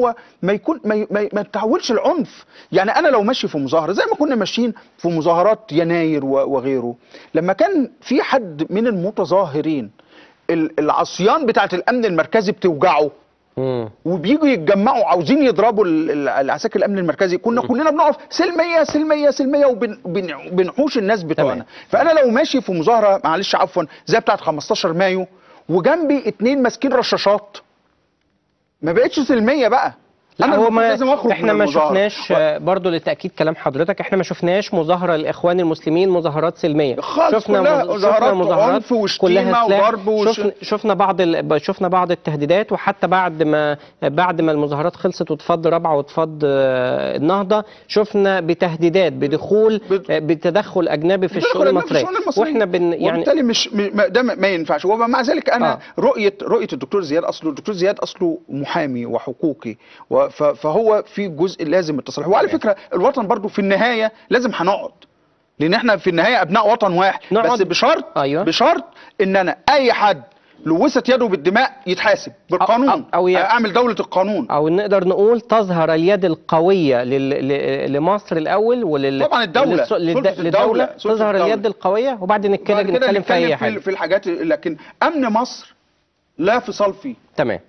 هو ما يكون ما تحولش العنف. يعني انا لو ماشي في مظاهره زي ما كنا ماشيين في مظاهرات يناير وغيره، لما كان في حد من المتظاهرين العصيان بتاعت الامن المركزي بتوجعه وبييجوا يتجمعوا عاوزين يضربوا العساكر الامن المركزي، كنا كلنا بنقف سلمية سلمية سلمية وبنحوش الناس بتوعنا. فانا لو ماشي في مظاهره معلش عفوا زي بتاعت 15 مايو وجنبي 2 ماسكين رشاشات، ما بقتش سلمية بقى. لا هو ما لازم اخرج. احنا ما شفناش برضو لتاكيد كلام حضرتك، احنا ما شفناش مظاهره الاخوان المسلمين مظاهرات سلمية خالص، شفنا مظاهرات عنف وشتيمه وضرب شفنا بعض التهديدات، وحتى بعد ما المظاهرات خلصت وتفض رابعه وتفض النهضة، شفنا بتهديدات بدخول بتدخل اجنبي في الشؤون المصرية، واحنا يعني وبالتالي مش ده ما ينفعش. ومع ذلك انا رؤية الدكتور زياد، اصله الدكتور زياد اصله محامي وحقوقي، فهو في جزء لازم التصريح. وعلى فكرة الوطن برضو في النهاية لازم هنقعد، لان احنا في النهاية ابناء وطن واحد، بس بشرط. أيوة. بشرط ان انا اي حد لوثت يده بالدماء يتحاسب بالقانون، أو اعمل دولة القانون، او نقدر نقول تظهر اليد القوية لمصر الاول طبعا الدولة للدولة تظهر اليد القوية، وبعدين نتكلم في اي حاجة في الحاجات. لكن امن مصر لا فصال فيه. تمام.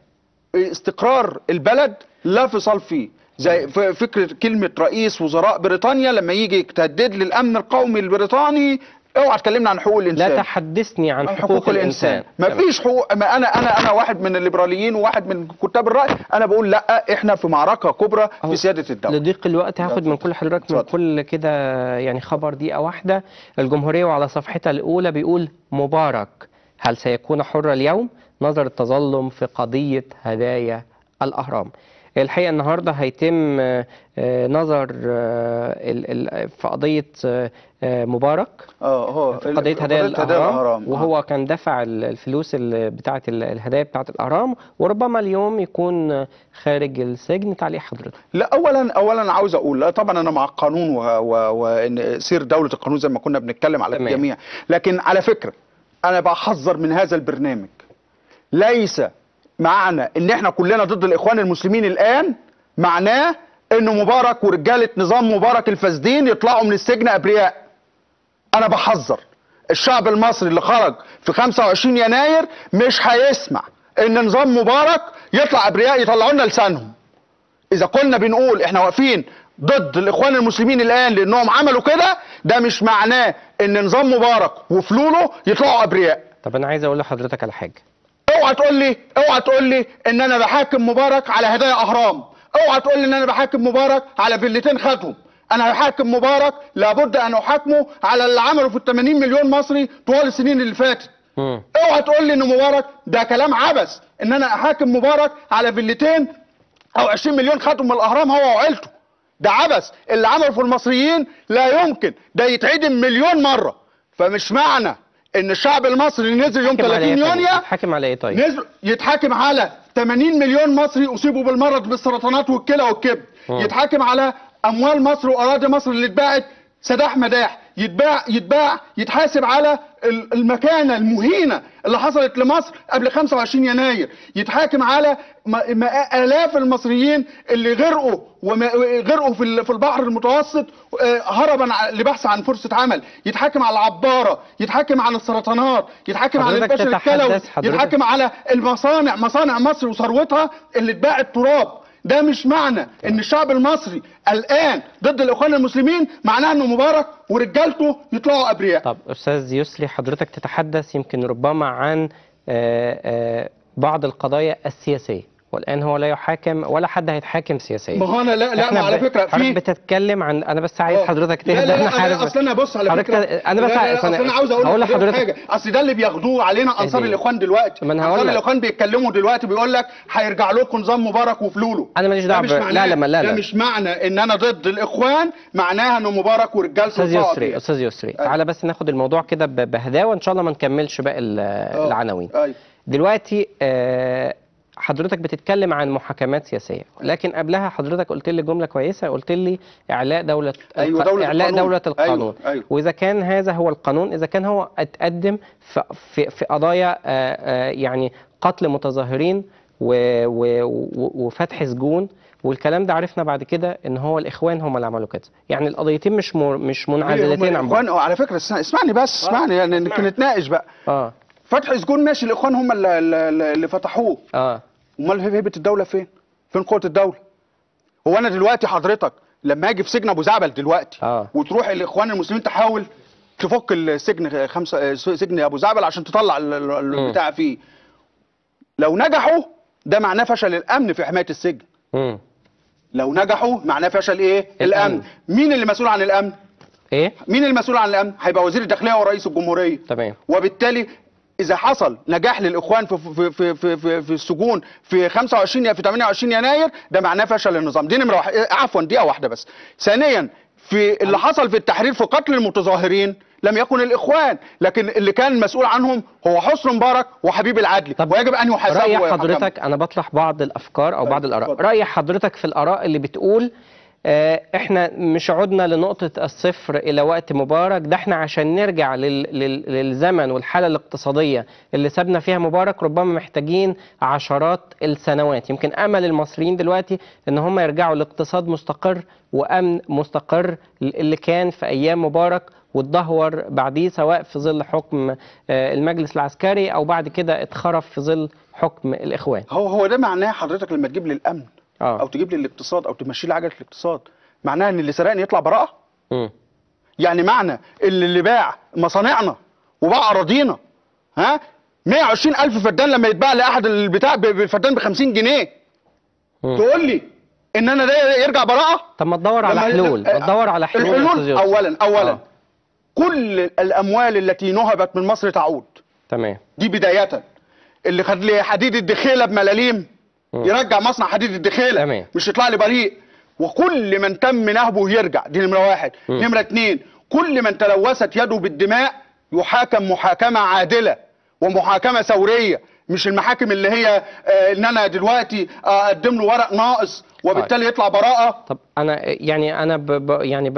استقرار البلد لا فصال فيه، زي فكرة كلمة رئيس وزراء بريطانيا لما يجي تهدد للأمن القومي البريطاني، اوعى تكلمنا عن حقوق الإنسان، لا تحدثني عن حقوق الإنسان. ما فيش حقوق. ما أنا واحد من الليبراليين وواحد من كتاب الرأي، أنا بقول لا، إحنا في معركة كبرى في سيادة الدولة. لضيق الوقت هاخد من كل حضرتك من كل كده يعني خبر دقيقة واحدة. الجمهورية وعلى صفحتها الأولى بيقول مبارك هل سيكون حر اليوم؟ نظر التظلم في قضية هدايا الأهرام. الحقيقة النهاردة هيتم نظر في قضية مبارك، في قضية هدايا الأهرام، وهو كان دفع الفلوس بتاعة الهدايا بتاعة الأهرام، وربما اليوم يكون خارج السجن. تعليق حضرتك؟ لا، أولا عاوز أقول، لا طبعا أنا مع القانون وإن سير دولة القانون زي ما كنا بنتكلم على الجميع، لكن على فكرة أنا بحذر من هذا البرنامج. ليس معنى ان احنا كلنا ضد الاخوان المسلمين الان معناه ان مبارك ورجاله نظام مبارك الفاسدين يطلعوا من السجن ابرياء. انا بحذر الشعب المصري اللي خرج في 25 يناير مش هيسمع ان نظام مبارك يطلع ابرياء، يطلعوا لنا لسانهم. اذا كنا بنقول احنا واقفين ضد الاخوان المسلمين الان لانهم عملوا كده، ده مش معناه ان نظام مبارك وفلوله يطلعوا ابرياء. طب انا عايز اقول لحضرتك على حاجة. اوعى تقول لي ان انا بحاكم مبارك على هدايا اهرام، اوعى تقول لي ان انا بحاكم مبارك على فيلتين خدهم. انا هحاكم مبارك، لابد ان احاكمه على اللي عمله في ال 80 مليون مصري طوال السنين اللي فاتت. اوعى تقول لي ان مبارك ده كلام عبث ان انا احاكم مبارك على فيلتين او 20 مليون خدهم من الاهرام هو وعيلته. ده عبث، اللي عمله في المصريين لا يمكن ده يتعدم مليون مرة. فمش معنى ان الشعب المصري نزل يوم 30 يونيو يتحاكم على ايه؟ طيب نزل يتحاكم على 80 مليون مصري اصيبوا بالمرض بالسرطانات والكلى والكبد، يتحاكم على اموال مصر واراضي مصر اللي اتباعت سداح مداح، يتباع يتحاسب على المكانة المهينه اللي حصلت لمصر قبل 25 يناير، يتحاكم على الاف المصريين اللي غرقوا غرقوا في البحر المتوسط هربا لبحث عن فرصة عمل، يتحاكم على العبارة، يتحاكم على السرطانات، يتحاكم على الفشل الكلوي، يتحاكم على المصانع، مصانع مصر وثروتها اللي اتباعت تراب. ده مش معنى ان الشعب المصري الان ضد الاخوان المسلمين معناه انه مبارك ورجالته يطلعوا ابرياء. طب استاذ يسري، حضرتك تتحدث يمكن ربما عن بعض القضايا السياسية، والان هو لا يحاكم ولا حد هيتحاكم سياسيا. ما هو انا لا ما على فكرة في بتتكلم عن، انا بس عايز حضرتك تهدى. لا لا اصل انا بص على فكرة، انا بس انا عاوز اقول لحضرتك حاجة، اصل ده اللي بياخدوه علينا انصار الاخوان دلوقتي. انصار الاخوان بيتكلموا دلوقتي بيقول لك هيرجع لكم نظام مبارك وفلوله. انا ماليش دعوه. لا لا لا، ده مش معنى ان انا ضد الاخوان معناها ان مبارك ورجالته. استاذ يسري، استاذ يسري، تعالى بس ناخد الموضوع كده بهداوه ان شاء الله، ما نكملش باقي العناوين دلوقتي. حضرتك بتتكلم عن محاكمات سياسية، لكن قبلها حضرتك قلت لي جملة كويسة، قلت لي إعلاء دولة، أيوة دولة إعلاء القانون. دولة القانون. أيوة. أيوة. وإذا كان هذا هو القانون، إذا كان هو اتقدم في قضايا يعني قتل متظاهرين وفتح سجون والكلام ده. عرفنا بعد كده ان هو الاخوان هم اللي عملوا كده. يعني القضيتين مش منعزلتين عن بعض. على فكرة اسمعني بس، اسمعني يعني نتناقش بقى. فتح سجون ماشي، الاخوان هم اللي فتحوه. امال هيبة الدولة فين؟ فين قوة الدولة؟ هو انا دلوقتي حضرتك لما اجي في سجن ابو زعبل دلوقتي وتروح الاخوان المسلمين تحاول تفك السجن سجن ابو زعبل عشان تطلع البتاع فيه، لو نجحوا ده معناه فشل الامن في حماية السجن. لو نجحوا معناه فشل ايه؟ الامن. مين اللي مسؤول عن الامن؟ ايه؟ مين المسؤول عن الامن؟ هيبقى وزير الداخلية ورئيس الجمهورية. تمام. وبالتالي اذا حصل نجاح للاخوان في في في في في, في السجون في 25 في 28 يناير ده معناه فشل النظام. دي نمره واحد، عفوا دقيقة واحدة بس. ثانيا، في اللي حصل في التحرير في قتل المتظاهرين لم يكن الاخوان، لكن اللي كان مسؤول عنهم هو حسني مبارك وحبيب العدلي، ويجب ان يحاسبوا. رأي حضرتك، انا بطرح بعض الافكار او بعض الاراء، رأي حضرتك في الاراء اللي بتقول احنا مش عدنا لنقطة الصفر الى وقت مبارك، ده احنا عشان نرجع للزمن والحالة الاقتصادية اللي سابنا فيها مبارك ربما محتاجين عشرات السنوات. يمكن امل المصريين دلوقتي ان هم يرجعوا لاقتصاد مستقر وامن مستقر اللي كان في ايام مبارك واتدهور بعديه، سواء في ظل حكم المجلس العسكري او بعد كده اتخرف في ظل حكم الاخوان. هو ده معناه حضرتك لما تجيب لي الامن او تجيب لي الاقتصاد او تمشي لي عجله الاقتصاد، معناها ان اللي سرقني يطلع براءه؟ يعني معنى اللي باع مصانعنا وباع اراضينا، ها 120,000 فدان لما يتباع لاحد البتاع بالفدان ب 50 جنيه، تقول لي ان انا ده يرجع براءه؟ طب ما تدور على حلول، ما تدور على حلول. الحلول اولا كل الاموال التي نهبت من مصر تعود. تمام. دي بداية. اللي خد لي حديد الدخيله بملاليم يرجع مصنع حديد الدخيله. تمام. مش يطلع لي بريء. وكل من تم نهبه يرجع، دي نمره واحد. نمره اتنين، كل من تلوثت يده بالدماء يحاكم محاكمة عادلة ومحاكمه ثورية، مش المحاكم اللي هي ان انا دلوقتي اقدم له ورق ناقص وبالتالي يطلع براءه. طب انا يعني انا يعني